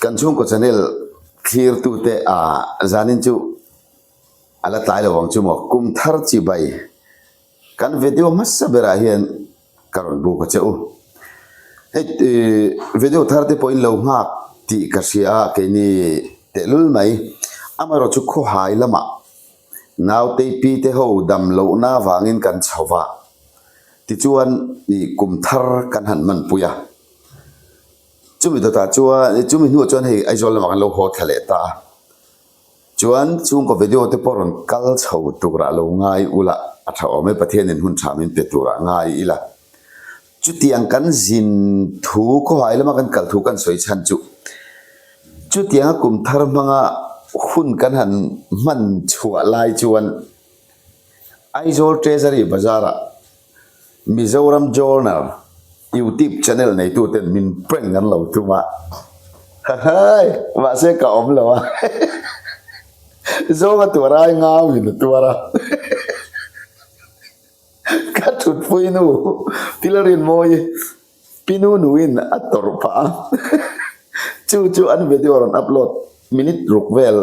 Kan chhungkaw channel thlirtute a zanin chu a la tlai lo ang chu maw? Kum thar chibai kan video hmasa berah hian ka rawn buk a che u. Hei video thar te pawhin lo nghak tih ka hria a keini tehlul mai. Amaherawhchu chu khawhai lamah Nautei pi te ho dam lohna avangin kan chho va, tichuan ih kum thar kan han hmanpui a. Chumi dawtah chuan chumi hnuah chuan hei Aizawl lamah kan lo haw thla leh ta a. Chuan chhungkaw video te pawh rawn kal chho turah lo ngai ula a tha awm e, Pathianin hun tha min pe turah ngai ila. Chutiang kan zin thu khawhai lama kan kal thu kan sawi chhan chu chutianga kum thar hmanga hun kan han hman chhuah lai chuan Aizawl Treasury Bazar-ah Mizoram Journal YouTube channel neituten min prank an lo tum a, hahai mahse ka awm lo a, zawnga tuar ai ngauin a tuar a. Ka thutpui nu Pilarinmawi pi nu nuin a tawrh phah a, chu chu an video rawn upload minute ruk vel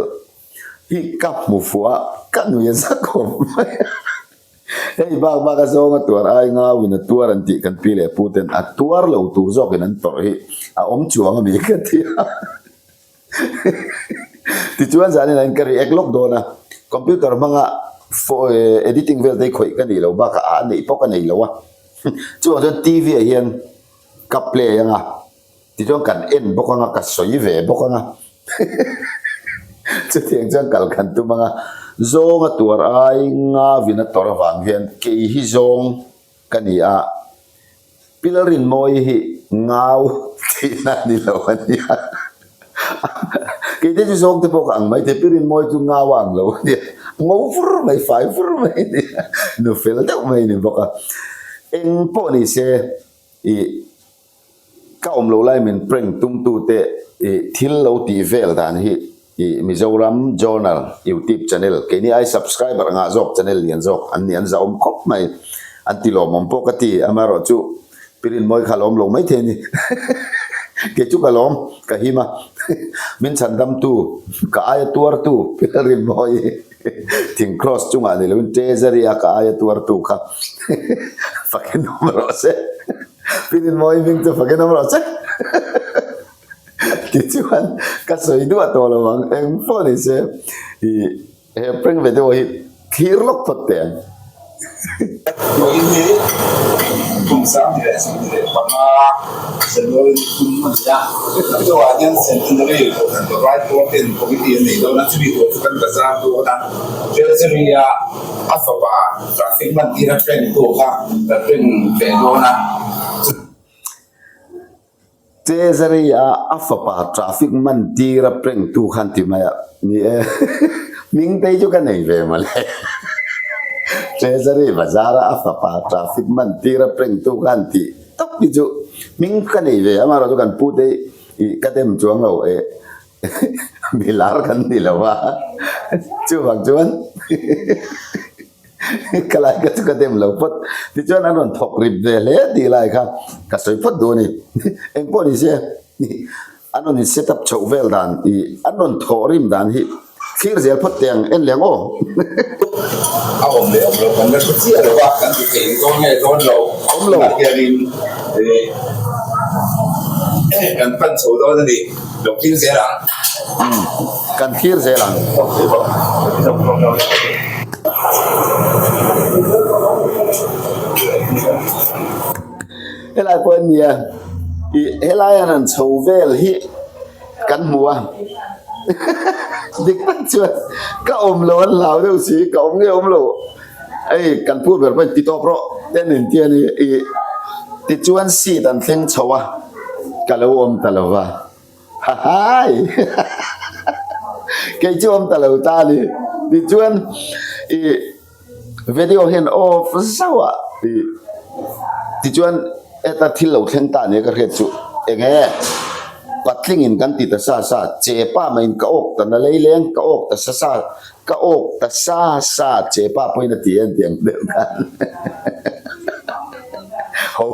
hi ka hmu fuh a, ka nui a za khawp mai a. Hei bak bak a zawng a tuar ai ngauin a tuar an tih kan pi leh pu ten a tuar lo tur zawkin an tawrh hi a awm chuang a mi ka ti a. Tichuan zanin ah hian ka react lawk dawn a, computer hmanga editing vel te hi khawih ka nih loh bakah a neih pawh ka nei lo a, chuvang chuan TV ah hian ka play ang a, tichuan kan en bawk ang a, ka sawi ve bawk ang a, chutiang chuan kal kan tum ang a, zawnga tuar ai ngavin a tawrh avang hian kei hi zawng ka ni a. Pilarinmawi hi ngau tihna a ni lo a nia. Keite chu zawng te pawh ka ang mai thei, Pirinmawi chu ngau a ang lo a nia. Ngo vur mai, fai vur mai a nia. Nu fel deuh mai a ni bawk a. Eng pawh ni se ih ka awm lo lai min prank tumtute ih thil lo tih vel dan hi ih Mizoram Journal YouTube channel keini ai subscriber ngah zawk channel lian zawk an ni an zahawm khawp mai an ti lawmawm pawh ka ti amaherawh chu Pirinmawi kha lawm lo maithei a ni kei chu ka lawm ka him a min chhan dam tu ka aia tuar tu Pirinmawi thing cross chungah ni loin treasury a ka aia tuar tu kha fakin awm rawh se Pirinmawi hming chu fakin awm rawh se. Tichuan ka sawi duah tawh lo ang, eng pawh ni se ih he prank video hi thlir lawk phawt teh ang. Vawiin hi kum 2025 January ni thum a ni a, Mizoah hian Centenary Kohhran Pavalai Pawl ten Committee an nei dawn a, chumi tur chu kan bazar dawn a, Treasury-a a fapa traffic man tira prank tu kha kan prank ve dawn a. Cesarea a fapa traffic man tira prank tu khan ti mai a, ni e, hming te chu ka nei ve mawle. Cesarea bazar a a fapa traffic man tira prank tu khan tih tawp hi chu hming ka nei ve a, amaherawhchu chu kan pu te hi ka dem chuang lo e, milar kan ni lo a, chuvang chuan. Ka lai ka chu ka dem lo phawt. Tichuan an rawn thawk rip ve hle tih lai kha ka sawi phawt duh a ni. Eng pawh ni se an rawn in set up chhoh vel dan ih an rawn thawh rim dan hi thlir zel phawt teh ang en leh ang aw. A awm leh awm lo kan la hre chiah lo va, kan ti thei dawn nge dawn lo. Awm lo. Tunah hianin ih kan pan chho dawn a ni. Lo thlir zel ang. Umm kan thlir zel ang. Helai pawh an nia ih helai an han chho vel hi kan hmu a dik tak chuan ka awm lo an hlau deuh si ka awm nge awm lo hei kan pu ber pawh in ti tawp rawh te an inti a ni ih tichuan seat an thleng chho a ka lo awm ta lo va. Hahai! Kei chu awm ta lo ta a ni. Tichuan i video hian off zauh a i tichuan heta thil lo thleng ta nia ka hriat chu eng e patlingin kan ti ta sa sa che pa maiin ka awk ta na lei leng ka awk ta sa sa ka awk ta sa sa che pa pawhin a ti a inti ang deuh khan ho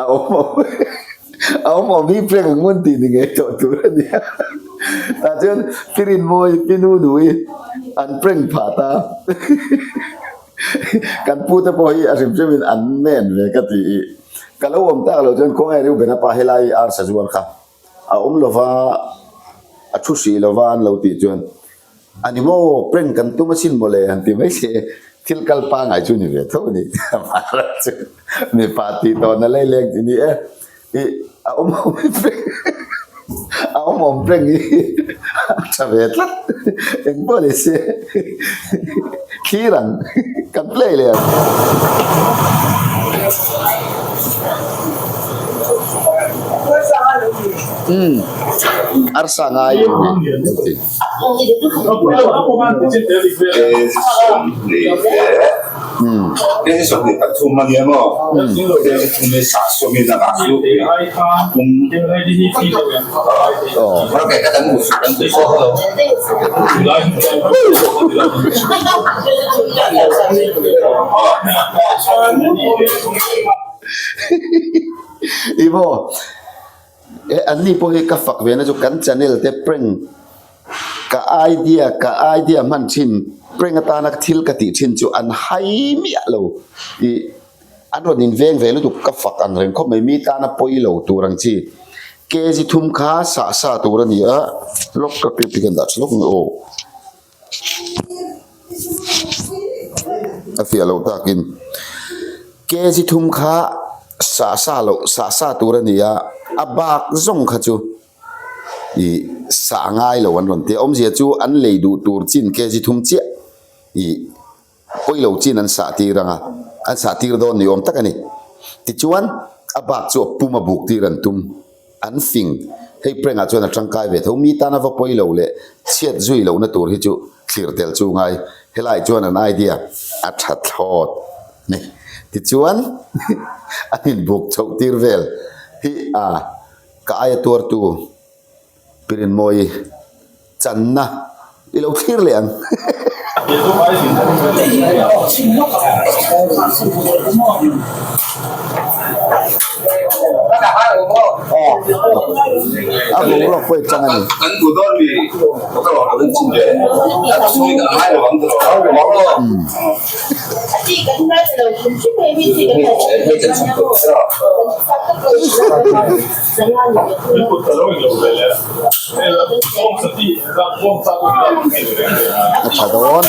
a awm awm. A awm awm hi prank ang ngun tih ni ngei tawh tur a nia. Tah chuan Pi Rinmawi, Pi Nunui an prank phah ta. Kan pu te pawh hi a hrim hrimin an nen ve ka ti i. Ka lo awm tak loh chuan khawngaih Reuben-a pa helai arsa zuar kha a awm lova, a thu hrih lova an lo tih chuan A ni maw, prank kan tum asin mawle han ti mai se, thil kal pangai chu ni ve tho a ni. Mahara chu mipa tih tawhna lei leng ti ni e, i a awm awm i prank a awm awm prank hi a tha ve tlat, eng pawh ni se thlir ang kan play leh ang. Umm arsa ngai lo ni an ti. I maw He an ni pawh hi ka fak ve na chu kan channel te prank ka idea ka idea hman thin prank atana thil ka tih thin chu an hai miah lo ih an rawn in veng ve lutuk ka fak ang reng khawp mai mi tana pawi lo tur ang chi kg thum kha sah sa tur a ni a lawk ka clip hi ka dah tha lawk ang aw. A fiah loh takin kg thum kha sah sa loh sah sa tur a ni a, a bak zawng kha chu ih sah ngai lo an rawn ti a, awmzia chu an lei duh tur chin kg thum chiah ih pawi lo chin an sah tir ang a, an sah tir dawn ni awm tak a ni. Tichuan a bak chu a pum a buk tir an tum. An fing. Hei prank ah chuan a tangkai ve tho. Mi tana va pawi lo leh chhiat zui lohna tur hi chu thlir tel chu ngai. Helai chuan an idea a tha thlawt ni. Tichuan an inbuk chhoh tir vel hi a ka aia tuartu Pirinmawi Channa i lo thlir leh ang. A boruak pawh i chang a ni. A tha dawn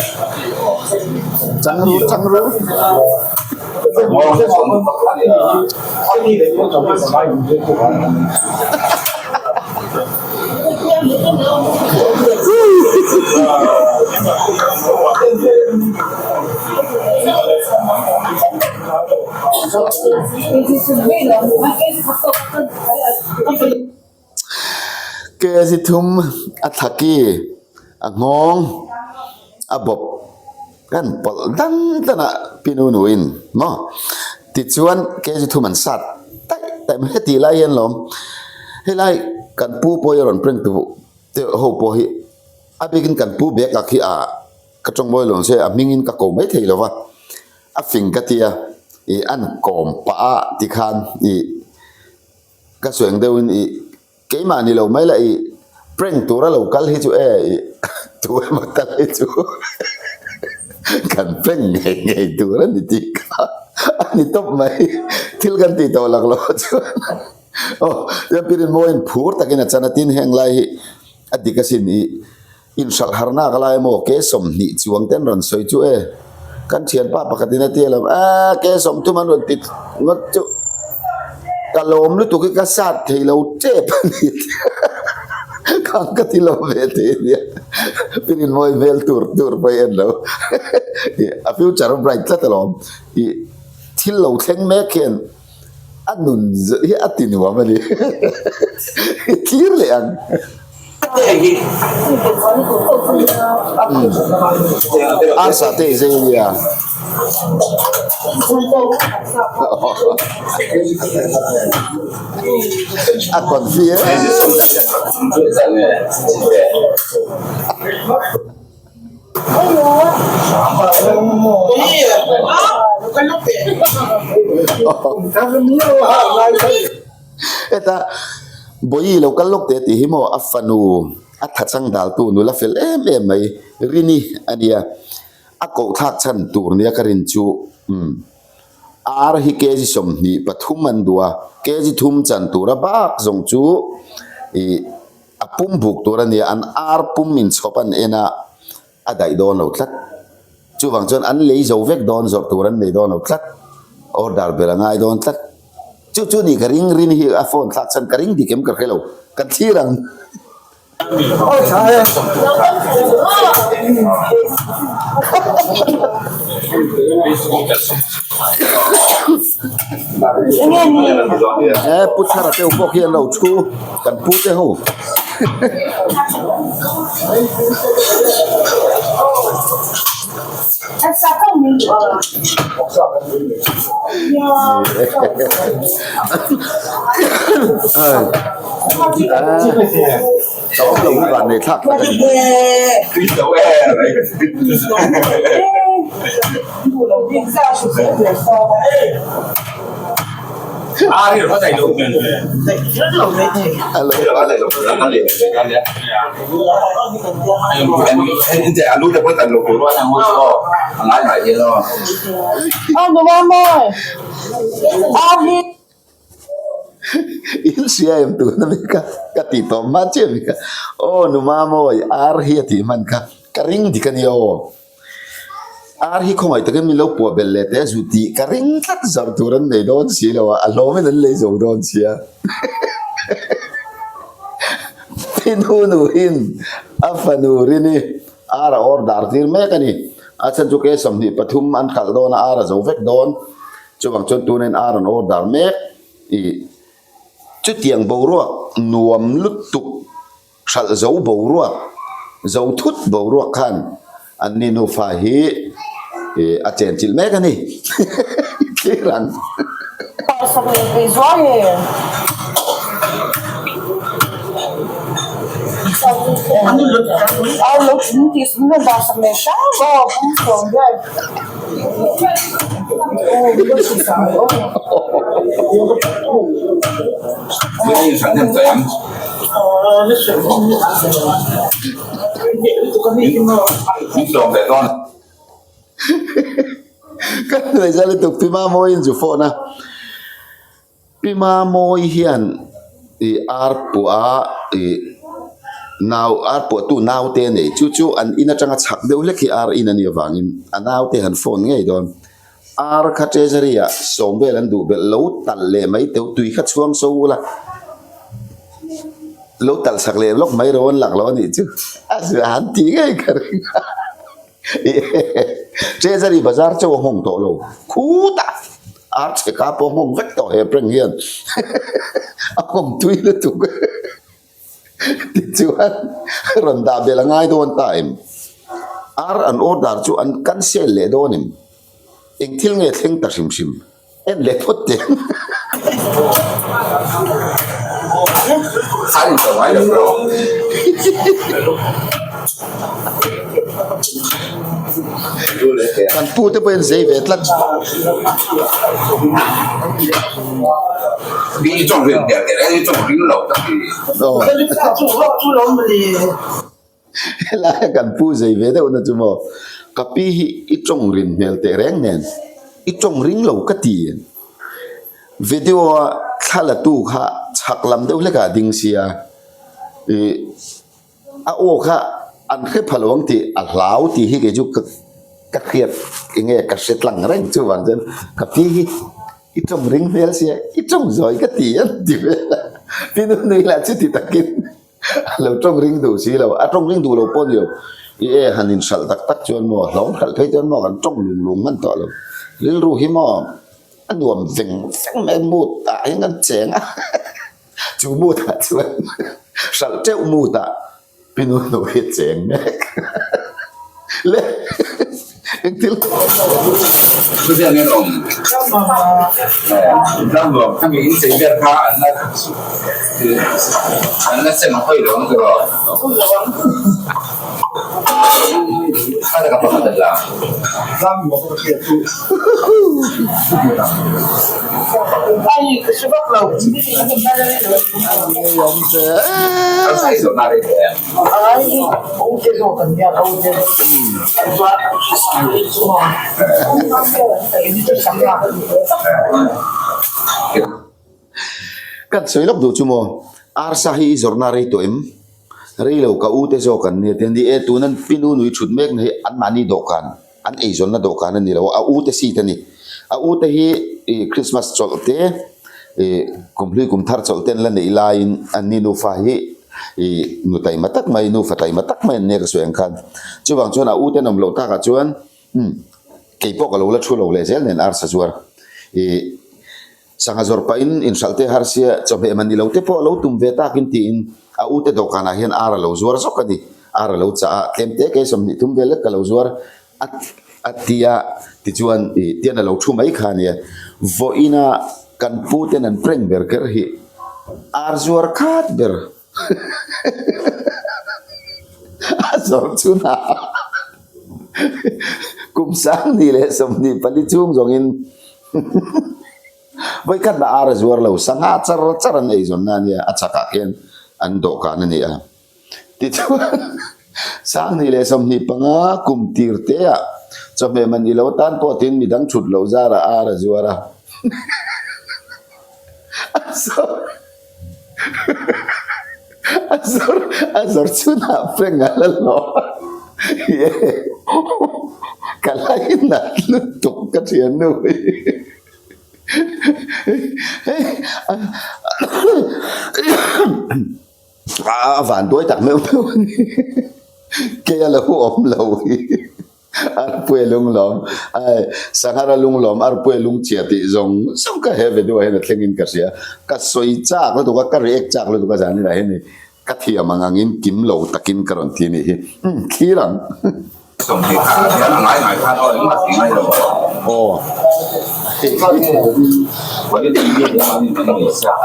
chang ru chang ru. Kg thum a thlaki a nghawng a bawp kan pawlh dan dan a pinu nuin maw tichuan kg thum an sat taih taih mai heti lai hian lawm helai kan pu pawh hi a rawn print tu te ho pawh hi a bikin kan pu bag ah khi ah ka tawngmawi lo se a hmingin ka ko mai thei lo va. A fing ka tia ih an kawm pah a tikhan ih ka sueng deuhin ih keimah ni lo mai la ih prank tura lo kal hi chu e ih tu emaw kal hi chu kan prank ngei ngei tur a ni tih kha a ni tawp mai thil kan tih tawh lak loh chuan aw chuan Pi Rinmawiin phur takin a chan a tin heng lai hi a dik asin ih. Inhralh harnak a lai maw? Ke 20 chuang te an rawn sawi chu e. Kan thianpa pakhatin a ti a lo, Aaa ke 30 an rawn ti ngawt chu ka lawm lutuk hi ka sat thei lo tep a ni khang ka ti lo ve thei a nia. Pirinmawi hmel tur tur pawh i en lo. A future a bright tlat alawm. Ih thil lo thleng mek hian A nun hi a ti nuam a ni. I thlir leh ang. Arsa te i zei a nia. A confi em. Heta Bawihi lo kal lawk teh tih hi maw a fanu a thachang daltu nula fel em em mai Rini a nia. A kohthlak chhan tur nia ka rin chu umm ar hi kg 23 an duh a, kg thum chan tura bak zawng chu ih a pum buk tur a nia, an ar pum inchhawp an en a. A daih dawn lo tlat. Chuvang chuan an lei zo vek dawn, zawrh tur an nei dawn lo tlat. Order ber a ngai dawn tlat. Chu chu ni ka ring rin hi a phone thlak chhan ka ring dik em ka hre lo. Kan thlir ang. He Pu Thara te pawh khi an lo thu kan pu te ho. Ka awm lo hi van nei thlak tak a ni. In hria em tuna mi kha ka tih tawh hma chiah mi kha aw nu mamawi ar hi a tih hman kha ka ring dik a nia aw ar hi khawngaih takin min lo puah belh leh teh a zu tih ka ring tlat zawrh tur an nei dawn si lo a a hlawmin an lei zo dawn sia pi nu nuhin a fanu rini ar a order tir mek a ni a chhan chu ke 23 an khalh dawn a ar a zo vek dawn. Chuvang chuan tunin ar an order mek i chutiang boruak nuam lutuk hralh zo boruak zo thut boruak khan an ni nufa hi a chenchilh mek a ni thlir ang. Ka hnuai zal lutuk Pi Mamawiin zu phone a, Pi Mamawi hian ih ar puah a ih nau ar puahtu naute a nei chu chu an in atanga chhak deuh hlek hi ar in a nih avangin a naute han phone ngei dawn. Ar kha treasury ah sawm vel an duh belh lo talh leh mai teuh tui kha chhuang so ula lo talh sak leh lawk mai ro an lak lo a nih chu a han ti ngei ka ring a. Treasury bazar chauh a nghawng tawh lo khutah ar chheka pawh a nghawng vek tawh he prank hian a nghawng tui lutuk tichuan rawn dah belh a ngai dawn ta em ar an order chu an cancel leh dawn em eng thil nge thleng ta hrim hrim. En leh phawt teh. Kan pu te pawhin zei ve tlat. Helaia kan pu zei ve deuh na chu maw, ka pi hi i tawng rin hmel teh reng nen, i tawng ring lo ka ti. Video a thla la tu kha chhak lam deuh hlek ah a ding sia, ih a aw kha an hre pha lo ang tih a hlau tih hi kei chu ka ka hriat eng nge ka hre tlang reng chuvang chuan ka pi hi i tawng ring hmel sia i tawng zawi ka ti an ti vel a, pi nu nui lah chuti takin. A lo tawng ring duh si lo, a tawng ring duh lo pawh ni lo, i e han inhralh tak tak chuan maw, hlawm hralh phei chuan maw kan tawng lung lung hman tawh lo, rilru hi maw a nuam veng veng mai mood ah hian kan cheng a, chu mood ah chuan hralh teuh mood ah pi nu nu hi a cheng mek le. Engthil Kan sawi lawk duh chu maw, arsa hi i zawrhna rei tawh em? Rei lo ka u te zawk an nia te ni e, tuna pi nu nui thut mek na hi anmahni dawhkan, an eizawnna dawhkan a ni lo a, a u te seat a ni. A u te hi ih Christmas chawlh te ih kumhlui kum thar chawlh te an la neih laiin anni nufa hi ih nu taima tak mai, nufa taima tak mai an nia ka sawi ang khan. Chuvang chuan a u te an awm loh takah chuan umm kei pawh ka lo la thu lo leh zel nen arsa zuar ih Sangha zawrh pahin inhralh te har sia chawhmeh man ni lo te pawh a lo tum ve takin tiin a ute dawhkanah hian ar a lo zuar zawk a ni. Ar a lo chah a, tlem te kei 20 thum vel lek ka lo zuar a a ti a, tichuan ih tian a lo thu mai kha a nia. Vawiina kan pu ten an prank ber kher hi ar zuar khat ber a zawrh chhunah kum 2024 chhung zawngin Vawikhat na ar a zuar lo, sangha char char an eizawnna a nia, a chakah khian an dawhkan a ni a. Tichuan, 2025 kum tir teah chawhmeh man i lo tan pawh tiin midang thut loh zarah ar a zuar a. A zawr A zawr a zawr chhunah prank a la hlawh a, ye ka lainat lutuk ka thiannu hi hei a van duai tak meuh meuh a ni kei a lo awm lo hi. Arpui lunglawm, ai Sanghara lunglawm, arpui lungchhia tih zawng zawng ka he video ah hian a thleng in ka hria. Ka sawi chak lutuk a, ka react chak lutuk a zan inah hian ni ka thiam ang angin kim lo takin ka rawn ti a nih hi. Umm thlir ang. 20 kha a hian a ngai ngai khan aw engmah ti ngai lo a. Aw.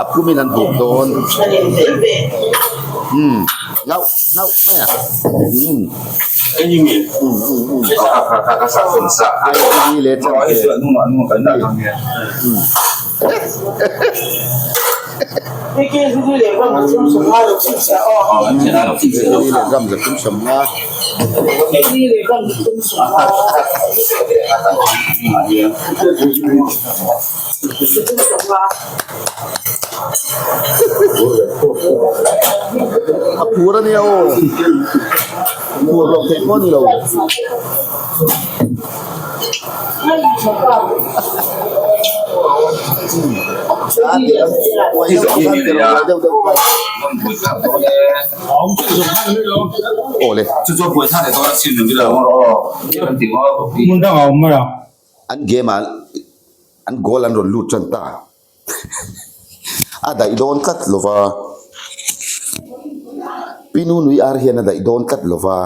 A pumin an buk dawn. Umm ngauh ngauh mai a. Umm. A phur a nia aw phur loh theih pawh a ni lo. Awle. An game ah an goal an rawn lut tan ta. A daih dawn tlat lo va, Pi Nunui ar hian a daih dawn tlat lo va,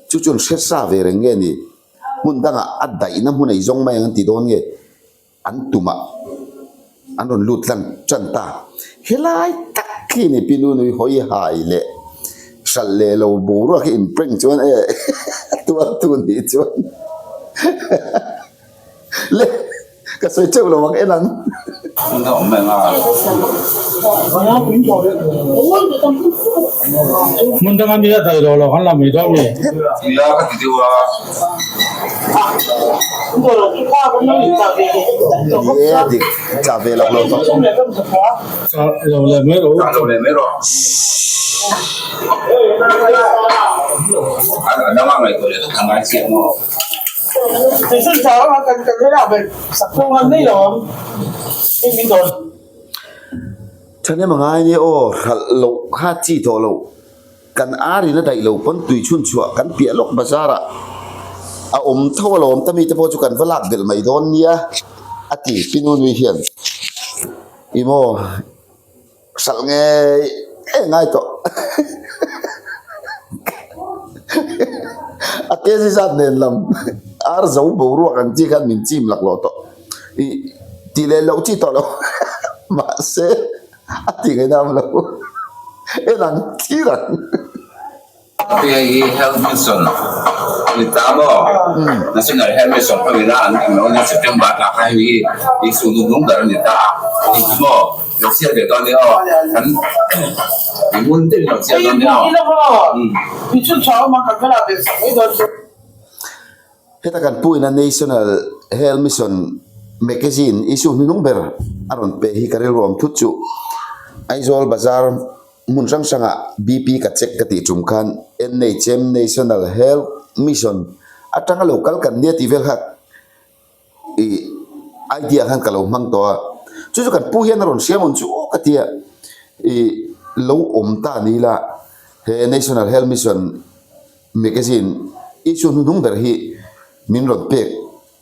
chu chuan hre sa ve reng nge ni? Hmun dangah a daihna hmun ei zawng mai ang an ti dawn nge? An tumah an rawn lut tlang tan ta. Helai tak khi ni Pi Nunui hawi hai leh hralh leh lo boruak hi in prank chuan e tuartu nih chuan le. Ka sawi teuh lo ang en ang. Hmun danga mi a daih lo lo kan la mai dawn mi. Ni e dik tla ve lak lo tawh. Tla lo leh mai rawh. Thahnem a ngai nia aw, hralh loh kha chi tawh loh. Kan ar in a daih lo pawn tui chhun chhuah kan piah lawk bazar ah a awm tho alawm ta mite pawh chu kan va lak belh mai dawn nia a ti Pi Nunui hian. Ih maw. Hralh ngei ngei ngai tawh. A kg zat nen lam ar zo boruak ang chi khan min chim laklawh tawh. Ih tih leh loh chi tawh lo mahse a ti ngaih nam lo. En ang thlir ang. Hei hi Health Mission a ni ta maw? National Health Mission pawh ina an ang lo nia September thla kha hei hi Isu nu hnung ber a ni ta a, hei hi maw lo chhiar ve dawn nia aw, kan i ngun deuhin lo chhiar dawn nia aw. Heta kan puina National Health Mission Magazine issue hnuhnung ber a rawn pe hi ka rilru awm thut chu Aizawl Bazar hmun hrang hrangah BP ka check ka tih tum khan NHM National Health Mission atanga lo kal kan nia tih vel kha ih idea khan ka lo hmang tawh a, chu chu kan pu hian a rawn hria mawn chu aw ka tia ih lo awm ta ni ila he National Health Mission Magazine issue hnuhnung ber hi min rawn pek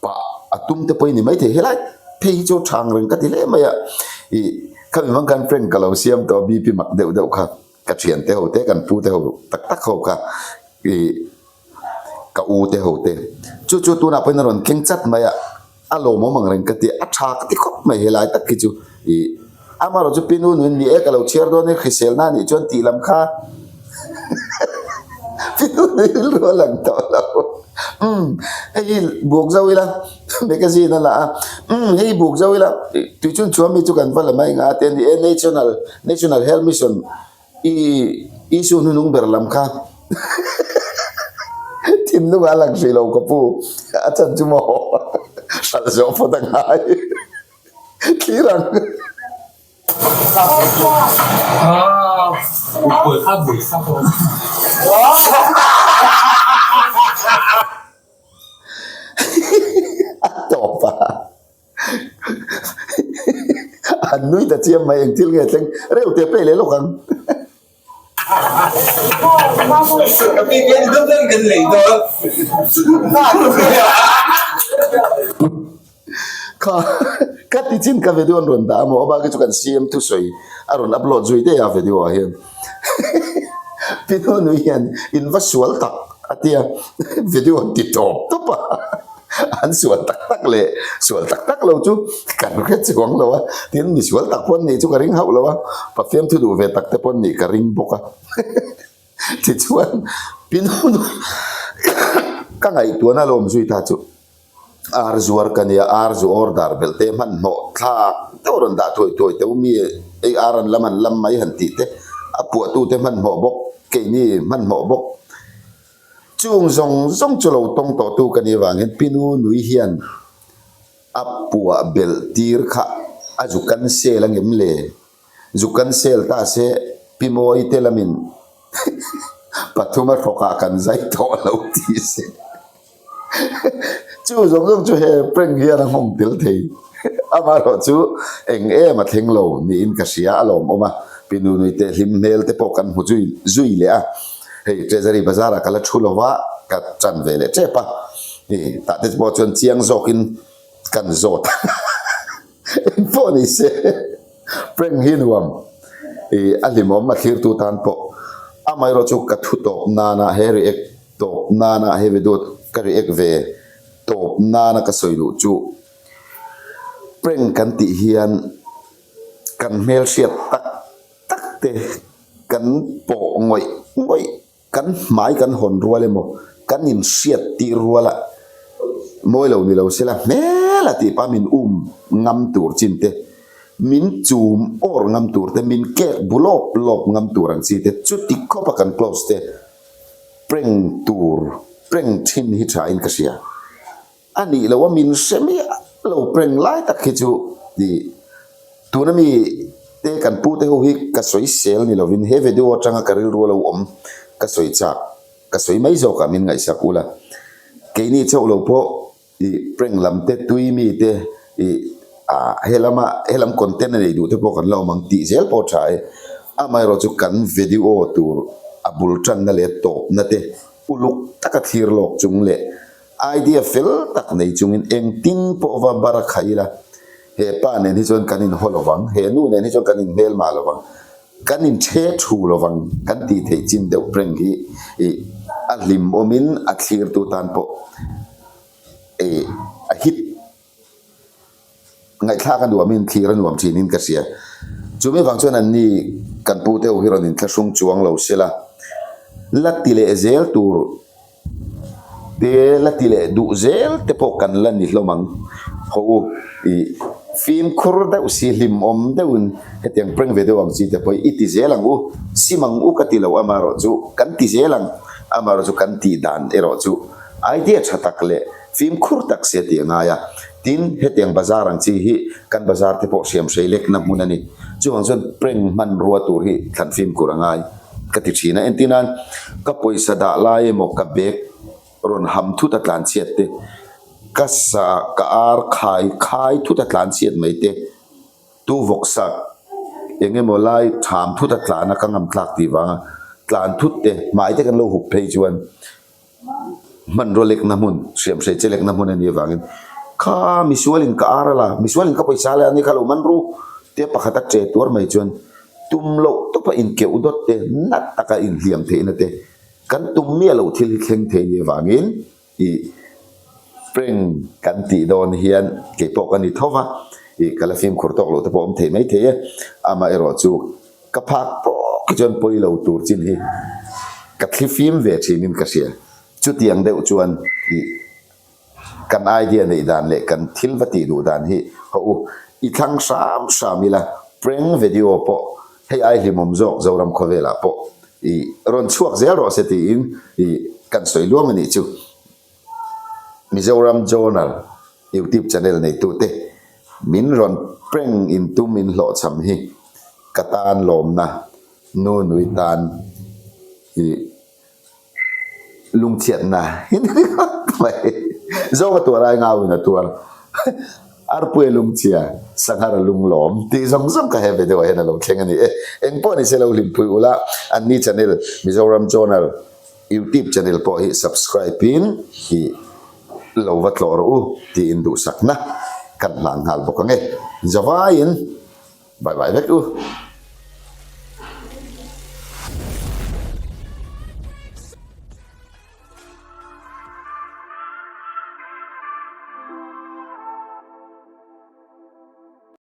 pah a tum te pawh i ni maithei. Helai phei hi chu thang reng ka ti hle mai a, ih khami hmang khan prank ka lo siam tawh a BP mak deuh deuh kha ka thian te ho te kan pu te ho tak tak ho kha ih ka u te ho te chu chu tunah pawhin a rawn keng chat mai a. A lawmawm ang reng ka ti, a tha ka ti khawp mai helai tak khi chu. Ih, amaherawh chu Pinu nuin ni e ka lo chhiar dawn e, hriselna anih chuan tih lam kha Pinu nui rilru a lang tawh lo. Umm, hei hi buk zo ila, magazine a la a, umm hei hi buk zo ila, tui chun chuan mi chu kan va la mai nga te a ni e, National, National Health Mission I issue hnunung ber lam kha thinlung a lang hrih lo ka pu, a chan chu maw hralh zawh phawt a ngai thlir ang. A tawp a. An nui ta chiam mai eng thil nge thleng reuh teh pei leh lawk ang. Kha ka ti chin ka video an rawn dah a maw a bak hi chu kan CM thusawi a rawn upload zui daih a video ah hian Pino nui hian in va sual tak a tia video an ti tawp tawp a. An sual tak tak leh sual tak tak lo chu kan hre chuang lo a, tin mi sual tak pawn nih chu ka ring hauh lo a, Pathian thu duh ve tak te pawn nih ka ring bawk a. Tichuan Pinu ka ngaihtuahna lo awm zui ta chu ar zuar ka nia, ar zu order belh te hmanhmawh thlak deuh a rawn dah thuai thuai teuh mi ei ar an lam an lam mai han tih te a puahtute hmanhmawh bawk keini hmanhmawh bawk. Chung zawng zawng chu lo tawng tawhtu ka nih avangin Pinu nui hian a puah belh tir kha a zu cancel a ngem le? Zu cancel ta se Pi Mawi te lamin pathum a hrawkah kan zai tawh lo tih se. Chu zawng zawng chu he prank hian a nghawng tel thei. Amaherawh chu eng em a thleng lo niin ka hria a lawmawm a, Pi Nunui te hlim hmel te pawh kan hmu zui zui leh a. Hei Treasury Bazar ah ka la thu lo va, ka tan ve leh tep a, hei tah te pawh chuan chiang zawkin kan zawt a, engpawh ni se prank hi nuam ih a hlimawm a thlirtu tan pawh amaherawh chu ka thu tawp nana he react tawp nana he video ka react ve tawp nana ka sawi duh chu prank kan tih hian kan hmelhriat tak tak te kan pawh ngawih ngawih, kan hmai kan hawn rual emaw, kan inhriat tir rual a, mawi lo ni lo sela hmel a tih pah min um ngam tur chin te, min chum awr ngam tur te, min kek bu lawp lawp ngam tur ang chi te, chuti khawp a kan close te prank tur, prank thin hi tha in ka hria. A nih loh a min hre miah lo prank lai tak hi chu tih tuna mi te kan pu te ho hi ka sawi sel ni lovin he video atanga ka rilru a lo awm ka sawi chak ka sawi mai zawk ah min ngaihsak ula keini chauh lo pawh ih prank lam te tui mi te ih ah helama helam content a nei duh te pawh kan la awm ang tih zel pawh tha e amaherawh chu kan video tur a bul tanna leh tawpna te uluk taka thlir lawk chung leh Idea fel tak nei chungin engtin pawh va bar a kha ila, he pa nen hi chuan kan inhaw lo vang, he nu nen hi chuan kan inhmelma lo vang, kan inthe thu lo vang kan tih theih chin deuh prank hi ih a hlimawmin a thlirtu tan pawh ih a hit. Ngaihthlak a nuamin thlir a nuam thinin ka hria. Chumi vang chuan anni kan pu te ho hi rawn inthlahrung chuang lo se la. La ti leh zel tur te la ti leh duh zel te pawh kan la ni hlawm ang. Haw u, ih fimkhur deuh si hlimawm deuhin hetiang prank ve deuh ang chi te pawh hi i ti zel ang u, sim ang u ka ti lo amaherawhchu kan ti zel ang, amaherawhchu kan tih dan erawh chu idea tha tak leh fimkhur tak sia tih a ngai a. Tin, hetiang bazar ang chi hi kan bazar te pawh hriamhrei lekna hmun a ni. Chuvang chuan prank hmanrua tur hi thlan fimkhur a ngai. Ka ti thin a, entir nan ka pawisa dah lai emaw ka bag rawn ham thut a tlan chhiat te, ka sa ka ar khai khai thut a tlan chhiat mai te, tu vawk sak eng emaw lai tham thut a tlan a ka ngam tlak tih vanga tlan thut te hmai te kan lo hup phei chuan Hmanraw lekna hmun, hriamhrei che lekna hmun a nih avangin kha misualin ka ar a la, misualin ka pawisa a la a ni kha lo man ru tia pakhat a che tuar mai chuan tum loh tawpa inkeuh dawt te, nat taka inhliam theihna te kan tum miah loh thil hi thleng thei a nih avangin ih prank kan tih dawn hian kei pawh ka ni tho va, ih ka la fimkhur tawk loh te pawh a awm thei mai thei e, amaherawh chu Ka phak tawk hi chuan pawi lo tur chin hi ka thlifim ve thinin ka hria. Chutiang deuh chuan ih kan idea neih dan leh kan thil va tih duh dan hi haw u i thlang hram hram ila prank video pawh hei ai hlimawm zawk Zoram khawvelah pawh ih rawn chhuak zel rawh se tiin ih kan sawi luam a nih chu. Mizoram Journal YouTube channel neitute min rawn prank in tum in hlawhchham hi ka tan lawmna nu nui tan hi lungchhiatna hi ni ringawt mai. Zawng a tuar ai ngauin a tuar. Arpui a lungchhia, sanghar a lunglawm tih zawng zawng kha he video ah hian a lo thleng a ni e. Engpawh ni se lo hlimpui ula, anni channel Mizoram Journal Youtube channel pawh hi subscribe in i lo va tlawh rawh u tiin duhsakna kan hlan nghal bawk ang e. Zavaiin bye bye vek u.